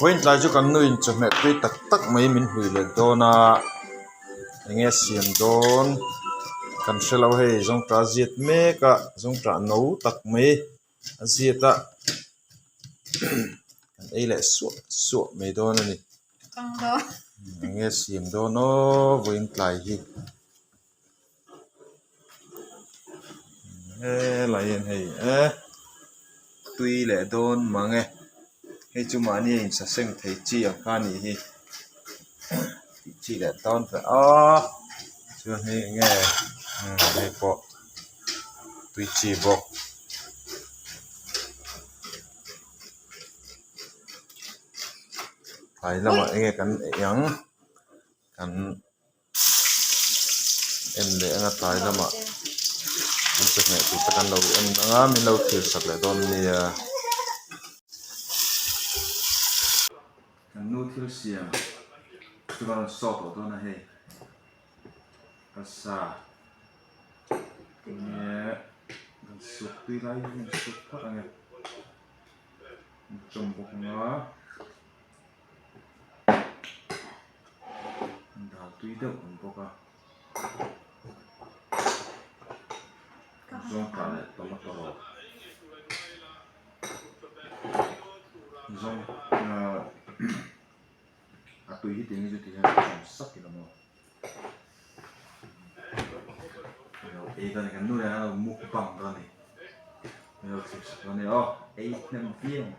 Vawiin tlai chu kan nuin chawhmeh tui tak tak mai min hlui leh dawn a enge a siam dawn kan hre lo hei zawngtah a ziat mek a zawngtah no tak mai a ziat a kan ei leh suah suah mai dawn a ni enge a siam dawn aw vawiin tlai hi. Helai hian hei eh tui leh dawn mang e hei chu mahni a insaseng thei chi ang kha a nih hi tih chi leh dawn ve a chuan hei enge hei pawh tui chi bawk. Tlai lamah enge kan ei ang kan. En leh anga tlai lamah an chawhmeh tur te kan lo en anga min lo thlir sak leh dawn nia. Kan nu thil siam chu kan rawn saw tawh dawn a hei arsa enge kan suk tui lai hi kan suk phawt ange an chawm bawk anga. Dal tui deuh awm bawk a zawngtah leh tomato rawh zawng ahh a tui hi tinge chuti hian a chawm sak ila maw ilo ei dawn a ni kan nu nen an lo mukbang dawn a ni ilo thlir sak dawn a ni aw ei hnem viau ang.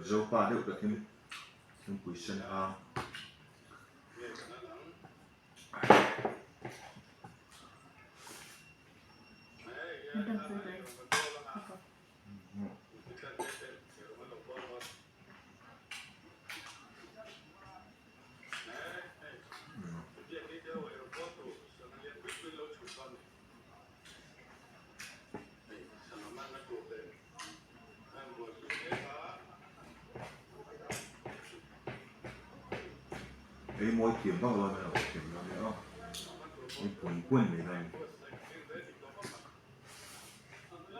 Zopa deuh takin thingpui sen hang. Ei mawi thiam vak lo a ni lo thiam lo a ni a ei puan puan mai lai a ni.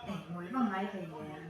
Ei mawi vak ngai hlei nen.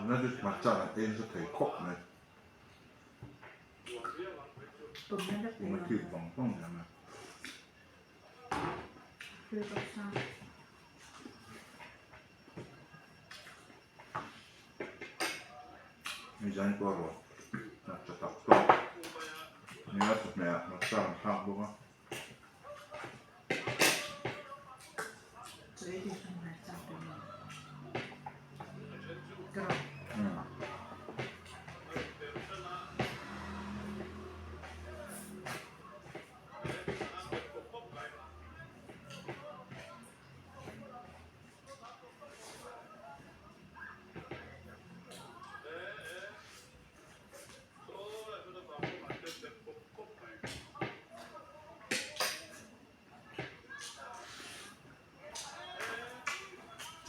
Tuna chu hmarcha kan ei nasa thei khawp mai. Tuna thik vang vang zel mai. Hei zan pawh rawh hmarcha tak tawk nia chawhmeh ah hmarcha kan thlak bawk a.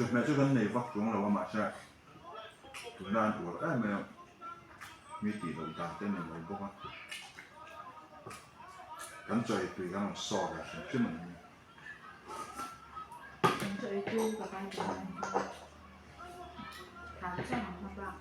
Chawhmeh chu kan nei vak chuang lo a mahse tuna an uar em em a mi tih loh dan te a ni lo bawk a kan chaw ei tui kan rawn sawt a hrim hrim a ni. Kan chaw ei tui ka kai tawh a ni. Thlan chiang ang hma bak.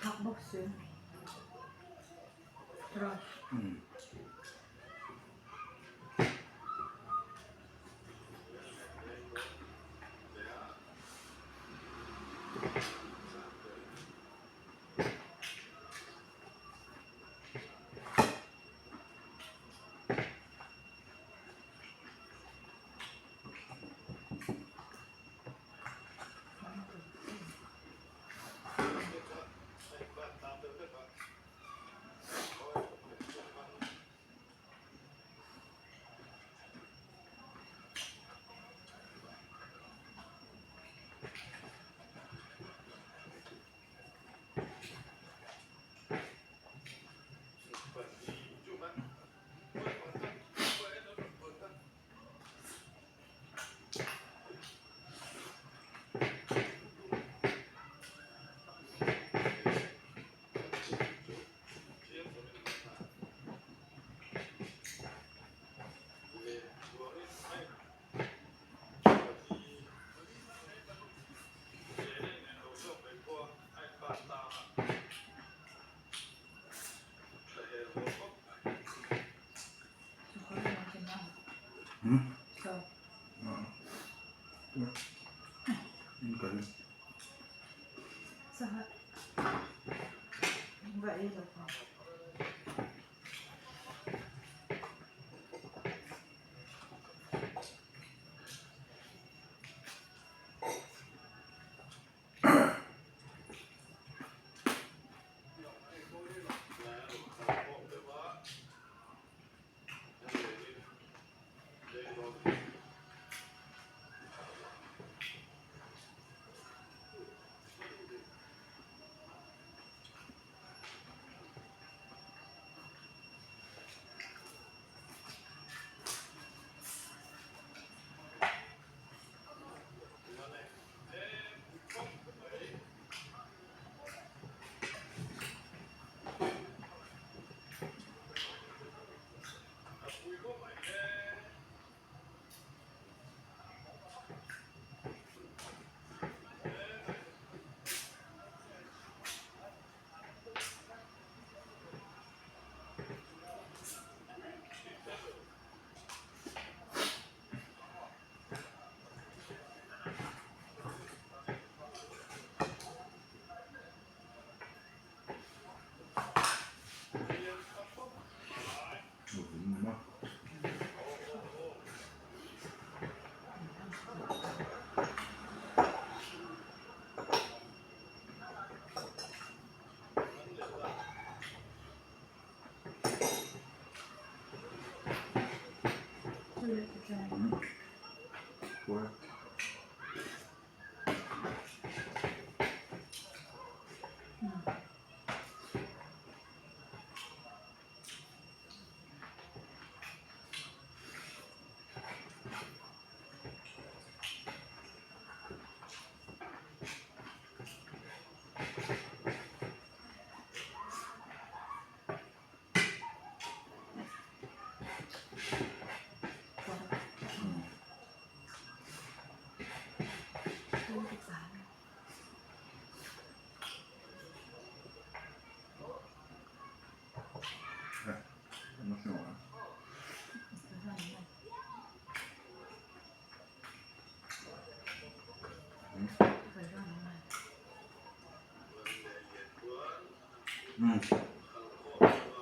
Thak bawk si. Raw.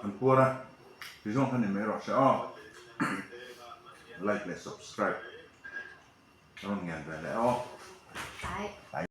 An puar a ti zawng kha ni mai rawh se aw like leh subscribe ka rawn ngen ve leh aw.